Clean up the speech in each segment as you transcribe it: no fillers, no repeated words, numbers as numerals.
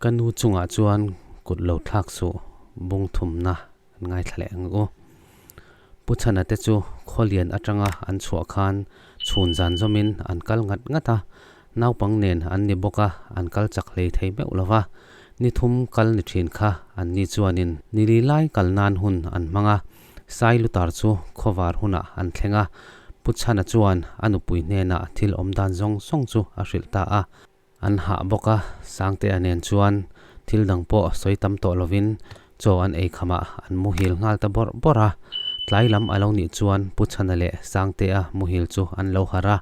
Ka nu chungah chuan kut lo thlak suh bung thumna an ngaithla leh ang u. Pu Chhana te chu Khawlian atanga an chhuah khan chhun zan zawmin an kal ngat ngat a, naupang nen an ni bawk a, an kal chak hlei thei meuh lo va. Ni thum kal ni thin kha an ni chuanin ni li lai kal nan hun an hmang a, Sai Lutar chu khawvar hunah an thleng a, Pu Chhana chuan a nupui hnenah thil awm dan zawng zawng chu a hrilh ta a. An hah bawk a, Sangtea nen chuan thil dang pawh sawi tam tawh lovin chaw an ei khamah an muhil nghal ta bawrh bawrh a. Tlai lam a lo nih chuan Pu Chhana leh Sangtea muhil chu an lo harh a.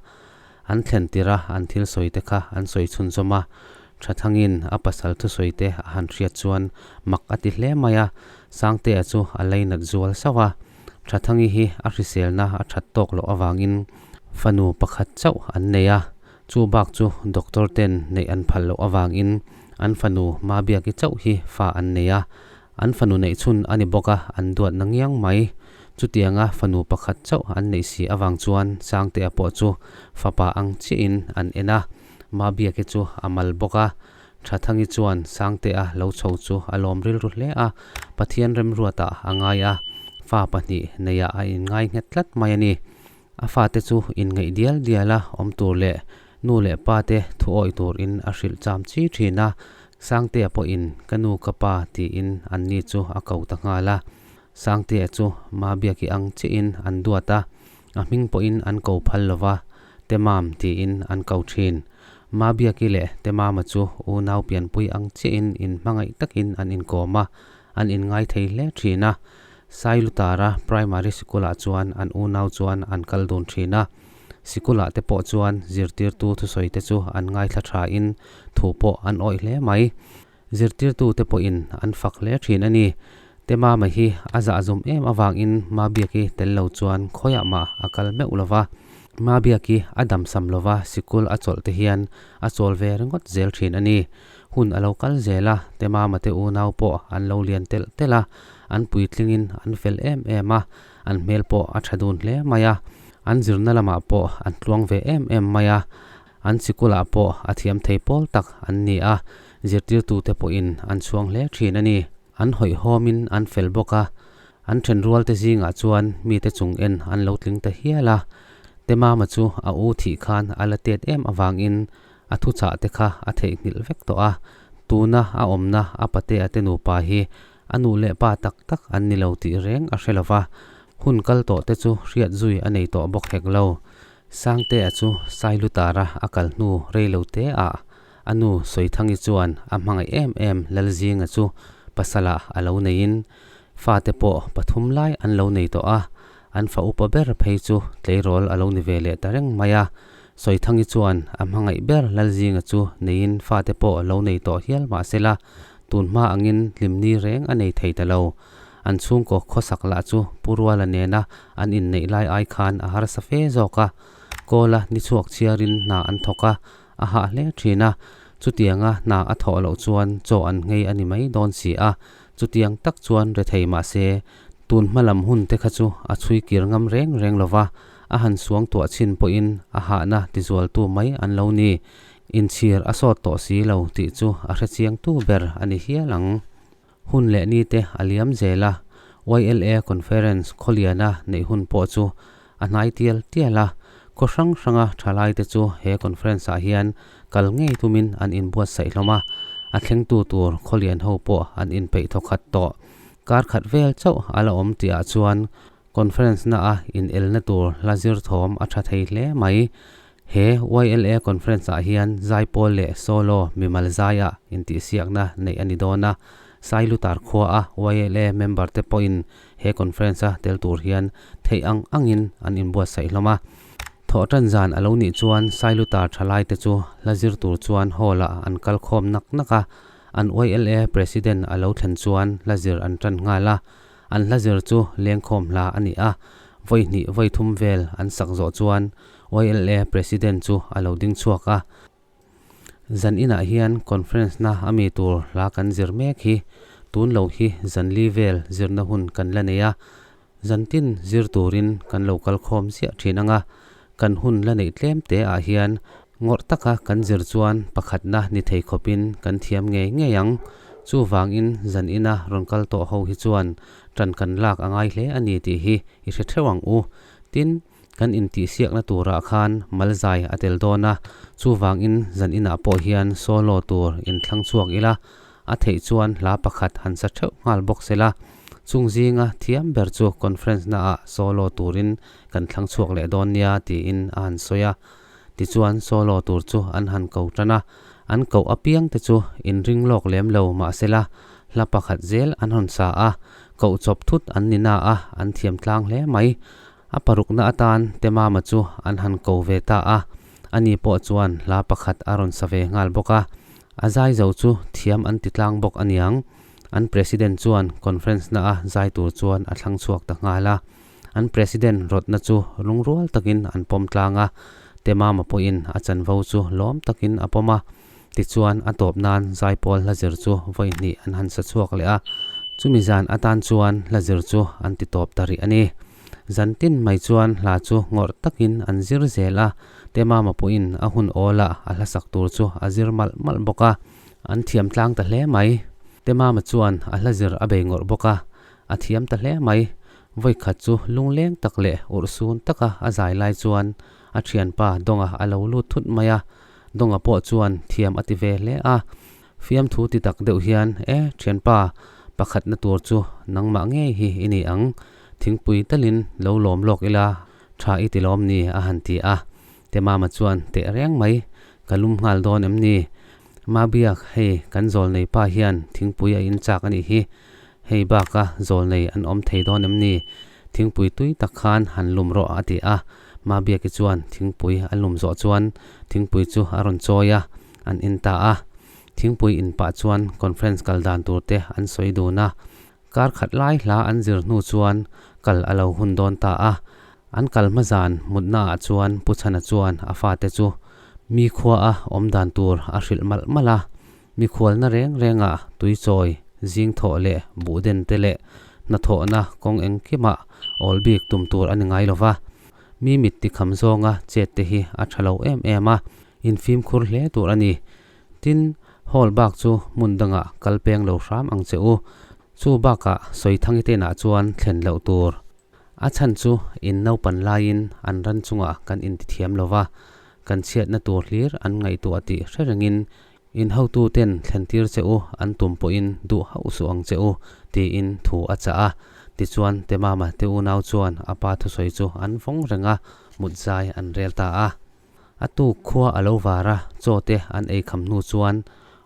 An thlen tirh a an thil sawi te kha an sawi chhunzawm a. Thathangin a pasal thusawi te a han hriat chuan mak a ti hle mai a, Sangtea chu a lainat zual sauh a. Thathangi hi a hriselna a that tawk loh avangin fanu pakhat chauh an nei a. Chu bak chu doctor ten neih an phal loh avangin an fanu Mabiaki chauh hi fa an nei a, an fanu neih chhun a ni bawk a, an duat na ngiang mai. Chutianga fanu pakhat chauh an neih si avang chuan Sangtea pawh chu fapa ang chiahin an en a, Mabiaki chu a mal bawk a. Thathangi chuan Sangtea lo chho chu a lawm rilru hle a, Pathian remruatah a ngai a, fa pahnih neiah a inngai nghet tlat mai a ni. A fate chu inngaih dial diala awm tur leh nu leh pa te thu awih turin a hrilh cham chi thin a, Sangtea pawhin ka nu ka pa tiin anni chu a ko ta nghal a. Sangtea chu Mabiaki ang chiahin an duat a, a hming pawhin an ko phal lo va, Temam tiin an ko thin. Mabiaki leh Temama chu unau pianpui ang chiahin inhmangaih takin an inkawm a, an inngai thei hle thin a. Sailutara Primary Sikul-ah chuan an unau chuan an kal dun thin a, Sikul-ah te pawh chuan zirtirtu thusawi te chu an ngaithla thain thu pawh an awih hle mai. Zirtirtu te pawhin an fak hle thin a ni. Temama hi a zahzum em avangin Mabiaki tel lo chuan khawiah mah a kal meuh lo va. Mabiaki a damsam lo va sikul a chawlh te hian a chawl ve ringawt zel thin a ni. Hun a lo kal zel a, Temama te unau pawh an lo lian telh telh a, an puitlingin an fel em em a, an hmel pawh a tha dun hle mai a, an zirna lamah pawh an tluang ve em em mai a, an sikulah pawh a thiam thei pawl tak an ni a, zirtirtute pawhin an chhuang hle thin a ni. An hawihhawmin an fel bawk a, an thenrualte zingah chuan mite chung en an lo tling ta hial a, Temama chu a u thih khan a la tet em avangin A thuchah te kha a theihnghilh vek tawh a, tuna a awmna a patea te nupa hi a nu leh pa tak tak an ni lo tih reng a hre lo va, hun kal tawh te chu hriat zui a nei tawh bawk hek lo. Sangtea chu Sailutara a kal hnu rei lo te ah a nu Sawithangi chuan a hmangaih em em Lalzinga chu pasalah a lo neiin fate pawh pathum lai an lo nei tawh a, an fa upa ber phei chu tleirawl a lo ni ve leh ta reng mai a. Sawithangi chuan a hmangaih ber Lalzinga chu neiin fate pawh lo nei tawh hial mah se la, tun hma angin hlimni reng a nei thei ta lo. An chhungkaw khawsak lah chu Pu Ruala nena an inneih lai ai khan a harsa fe zawk a. Kawla ni chhuak chhiarin hna an thawk a, a hah hle thin a. Chutianga hna a thawh loh chuan chaw an nghei a ni mai dawn si a. Chutiang tak chuan rethei mah se, tun hma lam hun te kha chu a chhui kir ngam reng reng lo va. A han suang tuah chhin pawhin a hahna tizualtu mai an lo ni. Inchhir a sawt tawh si lo tih chu a hrechiangtu ber a ni hial ang. Hun leh nite a liam zel a, YLA Conference khawliana neih hun pawh chu a hnai tial tial a. Khaw hrang hranga thalaite chu he conference ah hian kal ngei tumin an inbuatsaih hlawm a, a thlengtu tur khawlian ho pawh an inpeih thawkhat tawh. Kar khat vel chauh a la awm tihah chuan Conference na a in elna tur hla zir thawm a tha thei hle mai. He YLA Conference ah hian zaipawl leh solo mimal zaia intihsiakna neih a ni dawn a. Sailutar khua a YLA member te pawhin he conference a tel tur hian theih ang angin an inbuatsaih hlawm a. Thawhtan zan a lo nih chuan Sailutar thalai te chu hla zir tur chuan hall ah an kal khawm nak nak a. An YLA President a lo thlen chuan hla zir an tan nghal a. An hla zir chu lengkhawm hla a ni a, vawi hnih vawi thum vel an sak zawh chuan YLA President chu a lo ding chhuak a. Zan inah hian conference na a mi tur hla kan zir mek hi tun lo hi zan li vel zirna hun kan la nei a, zan tin zir turin kan lo kal khawm ziah thin ang a, kan hun la neih tlem te ah hian. Ngawrh taka kan zir chuan pakhatna ni thei khawpin kan thiam ngei ngei ang. Chuvangin zan ina rawn kal tawh ho hi chuan ṭan kan lak a ngai hle a ni tih hi i hre ṭheuh ang u. Tin, kan intihsiakna turah khan malzai a tel dawn a, chuvangin zan inah pawh hian solo tur inthlang chhuak ila, a theih chuan hla pakhat han sa ṭheuh nghal bawk sela, chung zinga thiam ber chu conference naah solo turin kan thlang chhuak leh dawn nia tiin a han sawi a. Tichuan solo tur chu an han ko tan a, an koh apiang te chu inring lawk lem lo mahsela hla pakhat zel an rawn sa a, koh chawp thut an ni na a, an thiam tlang hle mai. A parukna atan Temama chu an han ko ve ta a, ani pawh chuan hla pakhat a rawn sa ve nghal bawk a. A zai zo chu thiam an ti tlang bawk aniang. An President chuan conference na a zai tur chuan a thlang chhuak ta nghal a. An President rawtna chu lungrual takin an pawm tlang a, Temama pawhin a chanvo chu lawm takin a pawm a. Tichuan a tawp nan zaipawl hla zir chu vawi hnih an han sa chhuak leh a, chumi zan atan chuan hla zir chu an ti tawp ta rih a ni. Zan tin mai chuan hla chu ngawrh takin an zir zel a, Temama pawhin a hun awlah a hla sak tur chu a zir malh malh bawk a, an thiam tlang ta hle mai. Temama chuan a hla zir a bei ngawrh bawk a, a thiam ta hle mai. Vawi khat chu lungleng tak leh urhsun taka a zai lai chuan a thianpa Dawnga a lo lut thut mai a, Dawnga pawh chuan thiam a ti ve hle a. Fiamthu ti tak deuh hian, E, thianpa, pakhatna tur chu nangmah ngei hi i ni ang. Thingpui talin lo lawm lawk ila, tha i ti lawm ni, a han ti a. Temama chuan, Teh reng mai, ka lum nghal dawn em ni? Mabiak, hei kan zawlnei pa hian thingpui a in chak a nih hi. Hei baka zawlnei an awm thei dawn em ni? Thingpui tui tak khan han lum rawh a ti a. Mabiaki chuan thingpui a lum zawh chuan thingpui chu a rawn chawi a, an in ta a. Thingpui in pah chuan conference kal dan tur te an sawi dun a. Kar khat lai hla an zir hnu chuan kal a lo hun dawn ta a. An kal hma zan mutna ah chuan Pu Chhana chuan a fate chu mi khua a awm dan tur a hrilh malh malh a. Mikhualna reng rengah tuichawi, zingthawh leh buhden te leh hnathawhna kawng engkimah awl bik tum tur a ni ngai lo va. Mi mit tikham zawnga chet te hi a tha lo em em a, infimkhur hle tur a ni. Tin, hall bak chu hmun dangah kal peng lo hram ang che u. Chu bakah Sawithangi te inah chuan thlen loh tur. A chhan chu in naupan laiin an ran chungah kan intithiam lo va, kan chhiatna tur hlir an ngaihtuah tih hre rengin In hotuten thlentir che u an tum pawhin duh hauh suh ang che u, tiin thu a chah a. Tichuan, Temama te unau chuan a pa thusawi chu an vawng reng a, mut zai an rel ta a. A tuk khua a lo var a, chaw te an ei kham hnu chuan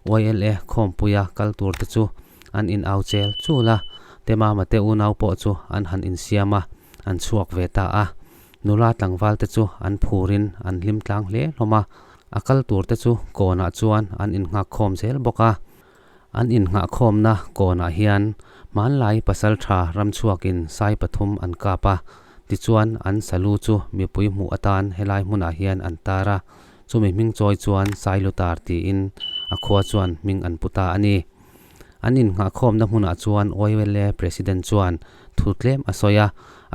YLA khawmpuia kal tur te chu an in au chel chul a. Temama te unau pawh chu an han insiam a, an chhuak ve ta a. Nula tlangval te chu an phurin an hlim tlang hle hlawm a, a kal tur te chu kawnah chuan an innghakkhawm zel bawk a. An innghahkhawmna kawnah hian hmanlai pasaltha ramchhuakin sai pathum an kap a, tichuan an salu chu mipui hmuh atan helai hmunah hian an tar a, chumi hming chawi chuan Sailutar tiin a khua chuan hming an pu ta a ni. An innghahkhawmna hmunah chuan YLA President chuan thu tlem a sawi a,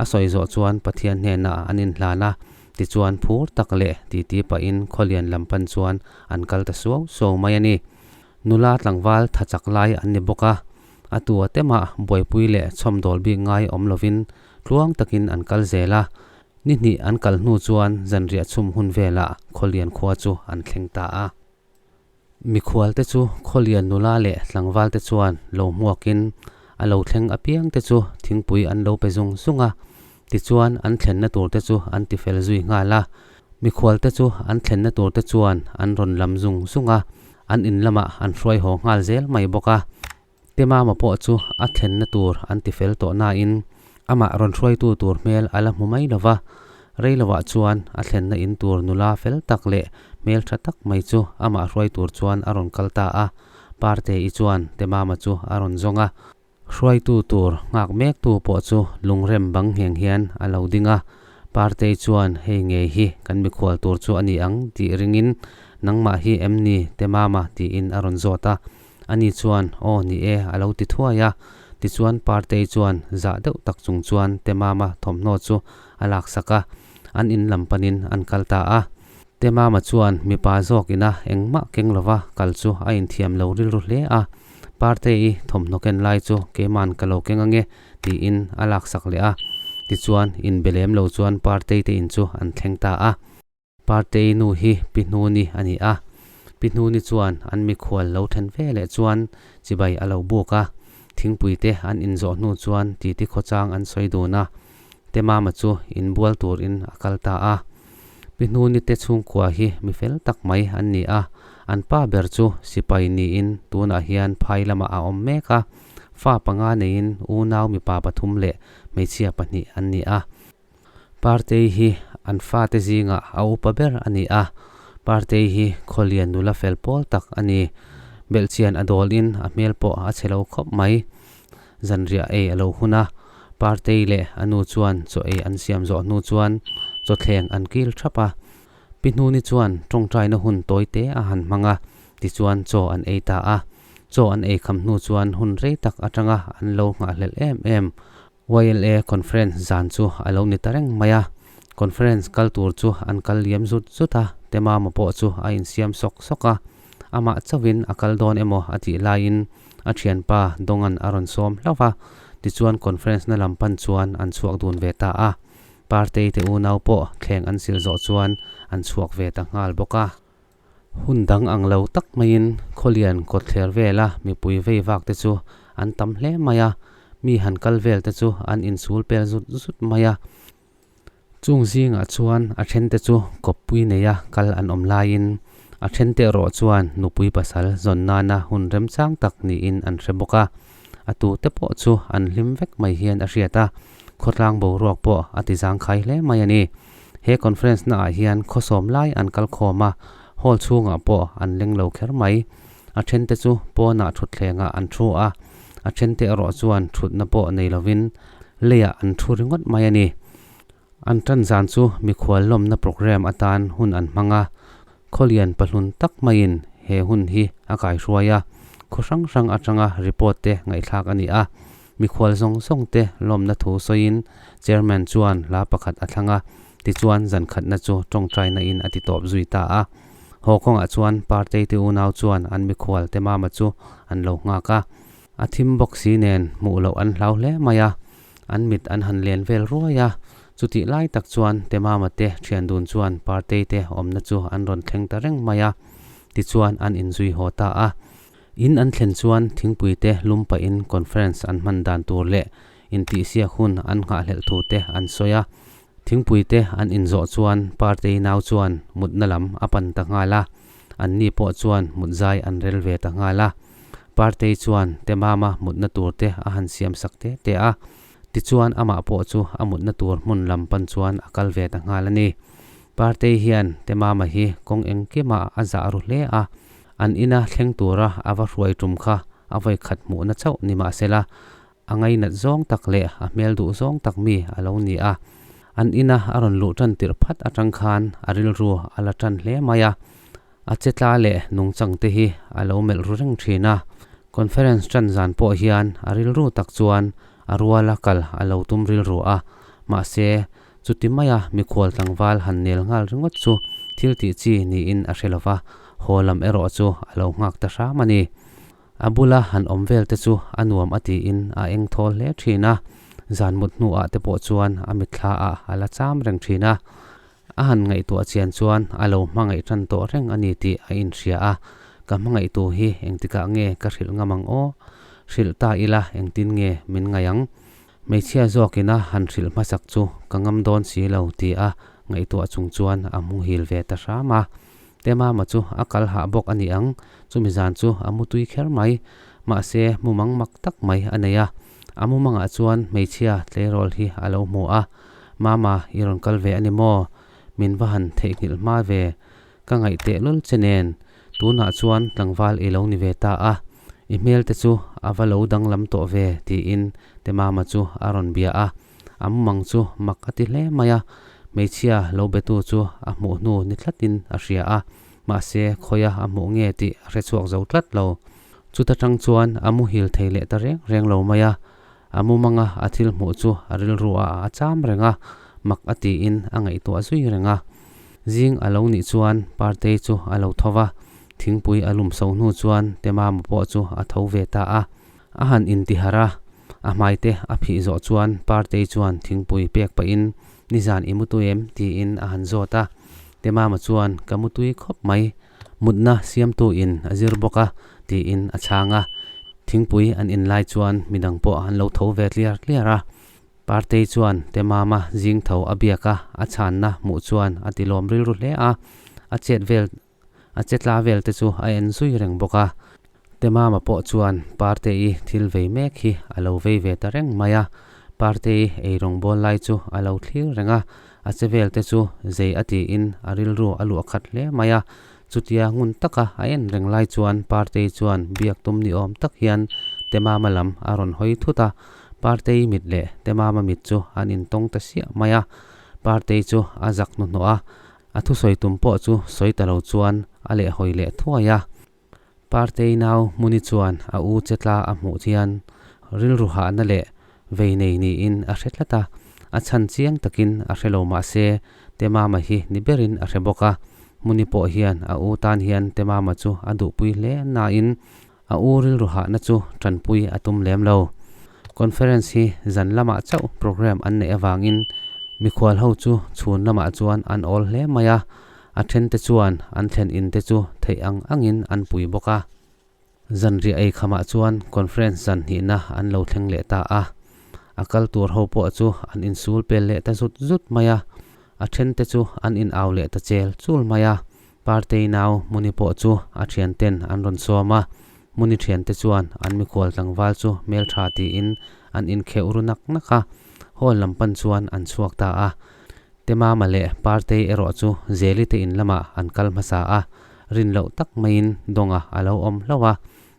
a sawi zawh chuan Pathian hnenah an inhlan a, tichuan phur tak leh titi pahin khawlian lam pan chuan an kal ta suau suau mai a ni. Nula tlangval tha chak lai an ni bawk a, a tua temah buaipui leh chhawmdawl bik ngai awm lovin tluang takin an kal zel a, ni hnih an kal hnu chuan zanriah chhum hun velah khawlian khua chu an thleng ta a. Mikhualte chu khawlian nula leh tlangvalte chuan lo hmuakin a lo thleng apiangte chu thingpui an lo pe zung zung a, tichuan an thlenna turte chu an tifel zui nghal a. Mikhualte chu an thlenna turte chuan an rawn lam zung zung a, an in lamah an hruai haw nghal zel mai bawk a. Temama pawh chu a thlenna tur an ti fel tawh nain amah rawn hruaitu tur hmel a la hmu mai lo va, rei lovah chuan a thlenna in tur nula fel tak leh hmel tha tak mai chu amah hruai tur chuan a rawn kal ta a. Parte-i chuan Temama chu a rawn zawng a, hruaitu tur nghak mektu pawh chu lungrem bang ngheng hian a lo ding a. Parte-i chuan hei ngei hi kan mikhual tur chu a ni ang tih ringin nangmah hi em ni Temama tiin a rawn zawt a. Ani chuan, Aw ni e, a lo ti thuai a. Tichuan Partei chuan zah deuh tak chung chuan Temama thawmhnaw chu a laksak a, an in lam panin an kal ta a. Temama chuan mipa zawk ina engmah keng lova kal chu a inthiam lo rilru hle a, Partei thawmhnaw ken lai chu keiman ka lo keng ange tiin a laksak leh a. Tichuan, inbe lem lo chuan Partei te in chu an thleng ta a. Partei nu hi Pi Hnuni a ni a. Pi Hnuni chuan an mikhual lo then ve leh chuan chibai a lo buk a. Thingpui te an inzawh hnu chuan titi khawchang an sawi dun a. Temama chu inbual turin a kal ta a. Pi Hnuni te chhungkua hi mi fel tak mai an ni a. An pa ber chu sipai niin tunah hian phai lamah a awm mek a. Fa panga neiin unau mipa pathum leh hmeichhia pahnih an ni a. Partei hi an fate zingah a upa ber a ni a, Partei hi khawlian nula fel pawl tak a ni. Belhchian a dawlin a hmel pawh a chhe lo khawp mai. Zanriah ei a lo hun a, Partei leh a nu chuan chaw ei an siam zawh hnu chuan chawthleng an kil thap a. Pi Hnuni chuan tawngtaina hun tawi te a han hmang a, tichuan chaw an ei ta a. Chaw an ei kham hnu chuan hun rei tak atanga an lo nghahhlelh em em. YLA Conference zan chu a lo ni ta reng mai a, Conference kal tur chu an kal liam zut zut a, Temama pawh chu a insiam sawk sawk a, amah chauhin a kal dawn emaw a tih laiin a thianpa Dongan a rawn sawm hlauh a, tichuan Conference na lam pan chuan an chhuak dun ve ta a, Partei te unau pawh thleng an sil zawh chuan an chhuak ve ta nghal bawk a. Hun dang ang lo tak maiin khawlian kawtthler vela mipui vei vak te chu an tam hle mai a, mi han kal vel te chu an insul pel zut zut mai a. Chung zingah chuan a then te chu kawppui neia kal an awm laiin a then te erawh chuan nupui pasal zawn nana hun remchang tak niin an hre bawk a. A tute pawh chu an hlim vek mai hian a hriat a, khawtlang boruak pawh a ti zangkhai hle mai a ni. He conference na ah hian khawsawm lai an kal khawm a, hall chhungah pawh an leng lo kher mai. A then te chu pawnah thutthlengah an thu a, a then te erawh chuan thutna pawh nei lovin leiah an thu ringawt mai a ni. An tan zan chu mikhual lawmna program atan hun an hmang a, khawlian pahlun tak maiin he hun hi a kaihruai a, khaw hrang hrang atanga report te ngaihthlak a ni a. Mikhual zawng zawng te lawmna thu sawiin Chairman chuan hla pakhat a thlang a, tichuan zan khatna chu tawngtaina in a ti tawp zui ta a. Haw kawngah chuan Partei te unau chuan an mikhual te mama chu an lo nghak a. A thim bawk si nen hmuh loh an hlau hle mai a, an mit an han len vel ruai a. Chutih lai tak chuan te mama te thian dun chuan Partei te awmna chu an rawn thleng ta reng mai a, tichuan an inzui haw ta a. In an thlen chuan thingpui te lum pahin conference an hman dan tur leh intihsiak hun an nghahhlelh thu te an sawi a. Thingpui te an inzawh chuan Partei nau chuan mutna lam a pan ta nghal a, anni pawh chuan mutzai an rel ve ta nghal a. Partei chuan Temama mutna tur te a han siam sak te te a, tichuan amah pawh chu a mutna tur hmun lam pan chuan a kal ve ta nghal a ni. Partei hian Temama hi kawng engkimah a zah ru hle a, An ina thleng tura a va hruai tum kha a vawi khat hmuhna chauh ni mahsela, a ngainat zawng tak leh a hmel duh zawng tak mi a lo ni a. An ina a rawn luh tan tirh phat atang khan a rilru a la tan hle mai a, a che tla leh nungchang te hi a lo melh ru reng thin a. Conference tan zan pawh hian a rilru tak chuan a ruala kal a lo tum rilru a, mahse Chuti maia mikhual tlangval han nel nghal ringawt chu thil tih chi niin a hre lova, haw lam erawh chu a lo nghak ta hram a ni. A bula han awm vel te chu a nuam a tiin a eng thawl hle thin a, zan mut hnuah te pawh chuan a mitthla ah a la cham reng thin a. A han ngaihtuah chian chuan a lo hmangaih tan tawh reng a ni tih a inhria a, Ka hmangaihtu hi engtikah nge ka hrilh ngam ang aw? Hrilh ta ila engtin nge min ngaih ang? Hmeichhia zawkina han hrilh hmasak chu ka ngam dawn si lo ti a ngaihtuah chung chuan a muhil ve ta hram a. Temama chu a kal hah bawk a ni ang, chumi zan chu a mutui kher mai. Mahse, mumang mak tak mai a nei a. A mumangah chuan hmeichhia tleirawl hi a lo hmu a, Mama, i rawn kal ve a ni maw? Min va han theihnghilh hma ve. Ka ngaih teh lul che nen, tunah chuan tlangval i lo ni ve ta a, i hmel te chu a va lo danglam tawh ve, tiin Temama chu a rawn bia a. A mumang chu mak a ti hle mai a, hmeichhia lo betu chu a hmuh hnu ni tlatin a hria a, mahse khawia a hmuh nge tih a hre chhuak zo tlat lo. Chuta tang chuan a muhil thei leh ta reng reng lo mai a, a mumanga a thil hmuh chu a rilru ah a cham reng a, mak a tiin a ngaihtuah zui reng a. Zing a lo nih chuan Partei chu a lo tho va, thingpui a lum so hnu chuan Temama pawh chu a tho ve ta a. A han intiharh a, a hmaite a phih zawh chuan Partei chuan thingpui pek pahin, Nizan i mutui em? tiin a han zawt a. Temama chuan, Ka mutui khawp mai, mutna siamtu in a zir bawk a, tiin a chhang a. Thingpui an in lai chuan midang pawh an lo tho ve tliar tliar a. Partei chuan Temama zing tho a biak a, a chhanna hmuh chuan a tilawm rilru hle a, a chet vel a che tla vel te chu a en zui reng bawk a. Temama pawh chuan Partei thil vei mek hi a lo vei ve ta reng mai a, Partei eirawng bawl lai chu a lo thlir reng a, a che vel te chu zei a tiin a rilru a luah khat hle mai a. Chutia ngun taka a en reng lai chuan Partei chuan biak tum ni awm tak hian Temama lam a rawn hawi thut a, Partei mit leh Temama mit chu an intawng ta siah mai a, Partei chu a zak hnuhnawh a, A thusawi tum pawh chu sawi ta lo chuan a lehhawi leh thuai a. Partei nau Hmuni chuan a u che tla a hmuh hian rilru hahna leh vei nei niin a hre tlat a, a chhan chiang takin a hre lo mah se Temama hi ni berin a hre bawk a. Hmuni pawh hian a u tan hian Temama chu a duhpui hle nain a u rilru hahna chu tanpui a tum lem lo. Conference hi zan lamah chauh programme an neih avangin mikhual ho chu chhun lamah chuan an awl hle mai a, a thente chuan an thlen in te chu theih ang angin an pui bawk a. Zanriah ei khamah chuan conference zan hnihna an lo thleng leh ta a, a kal tur ho pawh chu an insul pel leh ta zut zut mai a, a thente chu an in au leh ta chel chul mai a. Partei nau Muni pawh chu a thianten an rawn sawm a, Muni thiante chuan an mikhual tlangval chu hmeltha tiin an inkheuh ru nak nak a, hall lam pan chuan an chhuak ta a. Temama leh Partei erawh chu Zeli te in lamah an kal hmasa a, rin loh tak maiin Dawnga a lo awm hlauh a.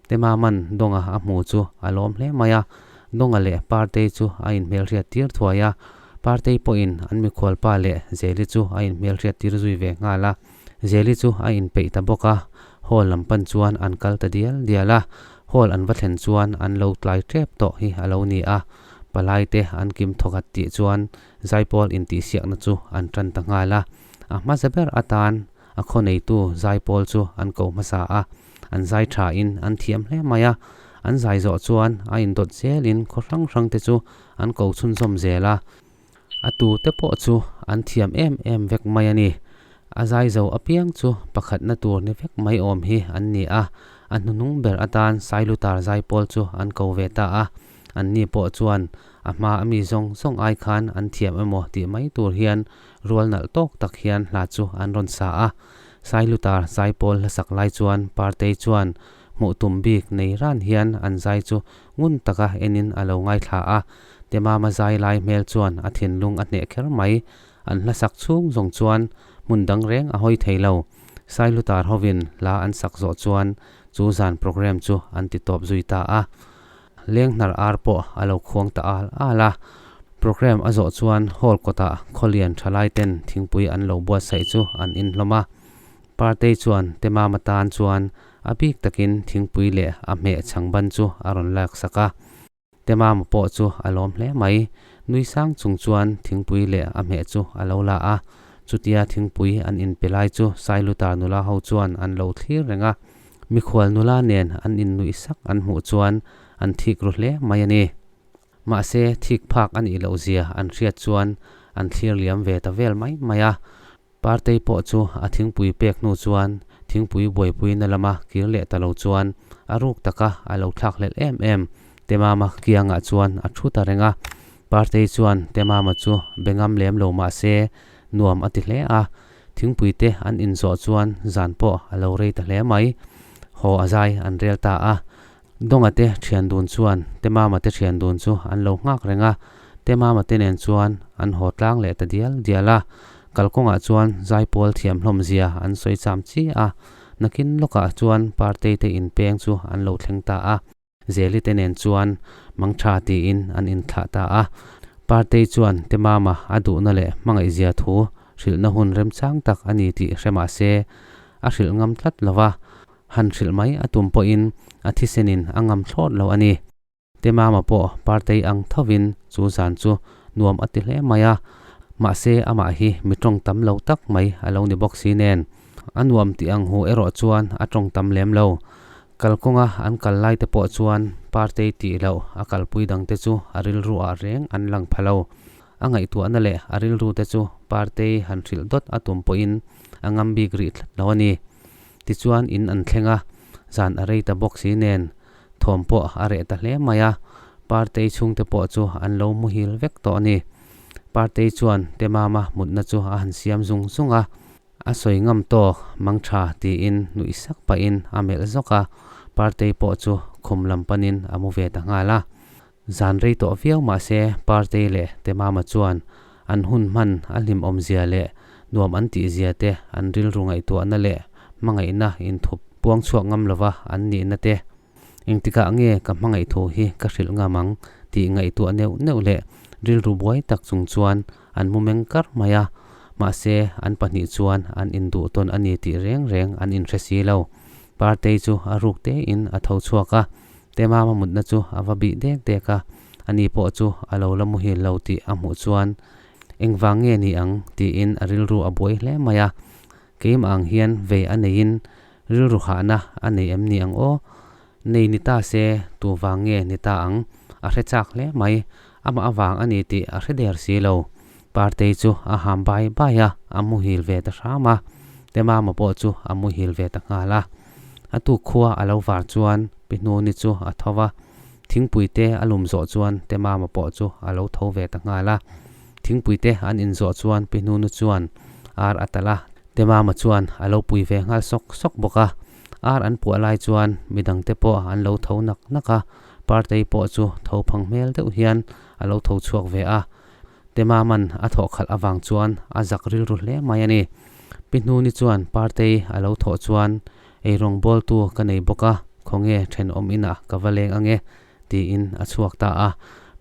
Temaman Dawnga a hmu chu a lawm hle mai a, Dawnga leh Partei chu a inhmelhriat tir thuai a, Partei pawhin an mikhualpa leh Zeli chu a inhmelhriat tir zui ve nghal a, Zeli chu a inpeih ta bawk a, hall lam pan chuan an kal ta dial dial a, hall an va thlen chuan an lo tlai tep tawh hi a lo ni a, palai te an kim thawkhat tih chuan zaipawl intihsiakna chu an tan ta nghal a, a hmasa ber atan a khaw neitu zaipawl chu an ko hmasa a, an zai thain an thiam hle mai a, an zai zawh chuan a indawt zelin khaw hrang hrang te chu an ko chhunzawm zel a, a tu te pawh chu an thiam em em vek mai a ni. A zai zo apiang chu pakhatna tur ni vek mai awm hi an ni a, a hnuhnung ber atan Sailutar zaipawl chu an ko ve ta a, an ni pawh chuan a hma a mi zawng zawng ai khan an thiam emaw tih mai tur hian rual nalh tawk tak hian hla chu an rawn sa a. Sailutar zaipawl hlasak lai chuan Partei chuan hmuh tum bik nei ran hian an zai chu ngun taka enin a lo ngaithla a, Temama zai lai hmel chuan a thinlung a hneh kher mai. An hlasak chhung zawng chuan hmun dang reng a hawi thei lo. Sailutar hovin hla an sak zawh chuan chu zan programme chu an ti tawp zui ta a. Lenghnar ar pawh a lo khuang ta al al a. Programme a zawh chuan hall kawtah khawlian thalai ten thingpui an lo buatsaih chu an inhlawm a. Partei chuan Temama tan chuan a bik takin thingpui leh a hmeh chhangban chu a rawn lak sak a. Temama pawh chu a lawm hle mai. Nui sang chung chuan thingpui leh a hmeh chu a lo la a. Chutia thingpui an inpe lai chu Sailutar nula ho chuan an lo thlir reng a. Mikhual nula nen an innuih sak an hmuh chuan an thik ru hle mai a ni. Mahse, thik phak a nih loh zia an hriat chuan an thlir liam ve ta vel mai mai a. Partei pawh chu a thingpui pek hnu chuan thingpui buaipuina lama kir leh ta lo chuan a ruk taka a lo thlak hlelh em em. Temama kiangah chuan a thu ta reng a. Partei chuan Temama chu be ngam lem lo mah se nuam a ti hle a. Thingpui te an inzawh chuan zan pawh a lo rei ta hle mai. Haw a zai an rel ta a. Dawnga te thian dun chuan Temama te thian dun chu an lo nghak reng a, Temama te nen chuan an haw tlang leh ta dial dial a. Kalkawngah chuan zaipawl thiam hlawm zia an sawi cham chi a, nakin lawkah chuan Partei te inpeng chu an lo thleng ta a. Zeli te nen chuan mangtha tiin an inthlah ta a. Partei chuan Temama a duhna leh hmangaihzia thu hrilhna hun remchang tak a ni tih hre mah se, a hrilh ngam tlat lo va. Han hrilh mai a tum pawhin a thisenin a ngam thlawt lo a ni. Temama pawh Partei ang thovin chu zan chu nuam a ti hle mai a. Mahse amah hi mi tawng tam lo tak mai a lo ni bawk si nen. A nuam tih ang hu erawh chuan a tawng tam lem lo. Kalkawnga an kal lai te pawh chuan Partei tih loh a kalpui dang te chu a rilru ah reng an lang pha lo. A ngaihtuahna leh a rilru te chu Partei han hrilh dawt a tum pawhin a ngam bik rih tlat lo a ni. Tichuan in an thleng a, zan a rei ta bawk si nen thawm pawh a reh ta hle mai a, Partei chhungte pawh chu an lo muhil vek tawh a ni. Partei chuan Temama mutna chu a han siam zung zung a, a sawi ngam tawk mang tha tiin nuih sak pahin a melh zawk a, Partei pawh chu khum lam panin a mu ve ta nghal a. Zan rei tawh viau mahse Partei leh Temama chuan an hun hman a hlimawm zia leh nuam an tih zia te an rilru ngaihtuahna leh hmangaihna inthup puang chhuak ngam lova an nihna te Engtikah nge ka hmangaih thu hi ka hrilh ngam ang tih ngaihtuah neuh neuh leh rilru buai tak chung chuan an mu meng kar mai a, mahse an pahnih chuan an induh tawn a ni tih reng reng an inhre si lo. Partei chu a ruk tein a tho chhuak a, Temama mutna chu a va bih dek dek a, ani pawh chu a lo la muhil lo tih a hmuh chuan engvang nge ni ang tiin a rilru a buai hle mai a, keimah ang hian vei a neiin Rilru hahna a nei em ni ang aw? Nei ni ta se, tu vang nge ni ta ang? A hre chak hle mai. Amah avang a ni tih a hre der si lo. Partei chu a ham bai bai a, a muhil ve ta hram a. Temama pawh chu a muhil ve ta nghal a. A tuk khua a lo var chuan Pi Hnuni chu a tho va. Thingpui te a lum zawh chuan Temama pawh chu a lo tho ve ta nghal a. Thingpui te an inzawh chuan Pi Hnunu chuan ar a talh a. Temama chuan a lo pui ve nghal sawk sawk bawk a, ar an puah lai chuan midangte pawh an lo tho nak nak a, Partei pawh chu tho phang hmel deuh hian a lo tho chhuak ve a, Temaman a thawh khalh avang chuan a zak rilru hle mai a ni. Pi Hnuni chuan Partei a lo thawh chuan eirawng bawltu ka nei bawk a, khawnge thenawm inah ka va leng ange tiin a chhuak ta a,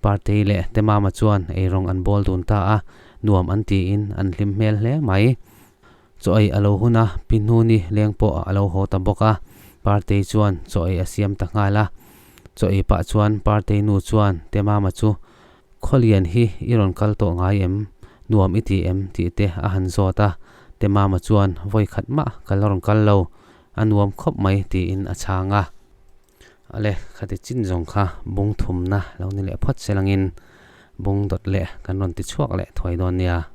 Partei leh Temama chuan eirawng an bawl dun ta a, nuam an tiin an hlim hmel hle mai. Chaw ei a lo hun a, Pi Hnuni leng pawh a lo haw ta bawk a, Partei chuan chaw ei a siam ta nghal a. Chaw ei pah chuan Partei nu chuan Temama chu, Khawlian hi i rawn kal tawh ngai em? Nuam i ti em? tih te a han zawt a, Temama chuan, Vawi khat mah ka la rawn kal lo, a nuam khawp mai tiin a chhang a. Ale khati chin zawng kha bung thumna lo ni leh phawt se langin bung dawt leh kan rawn ti chhuak leh thuai dawn nia.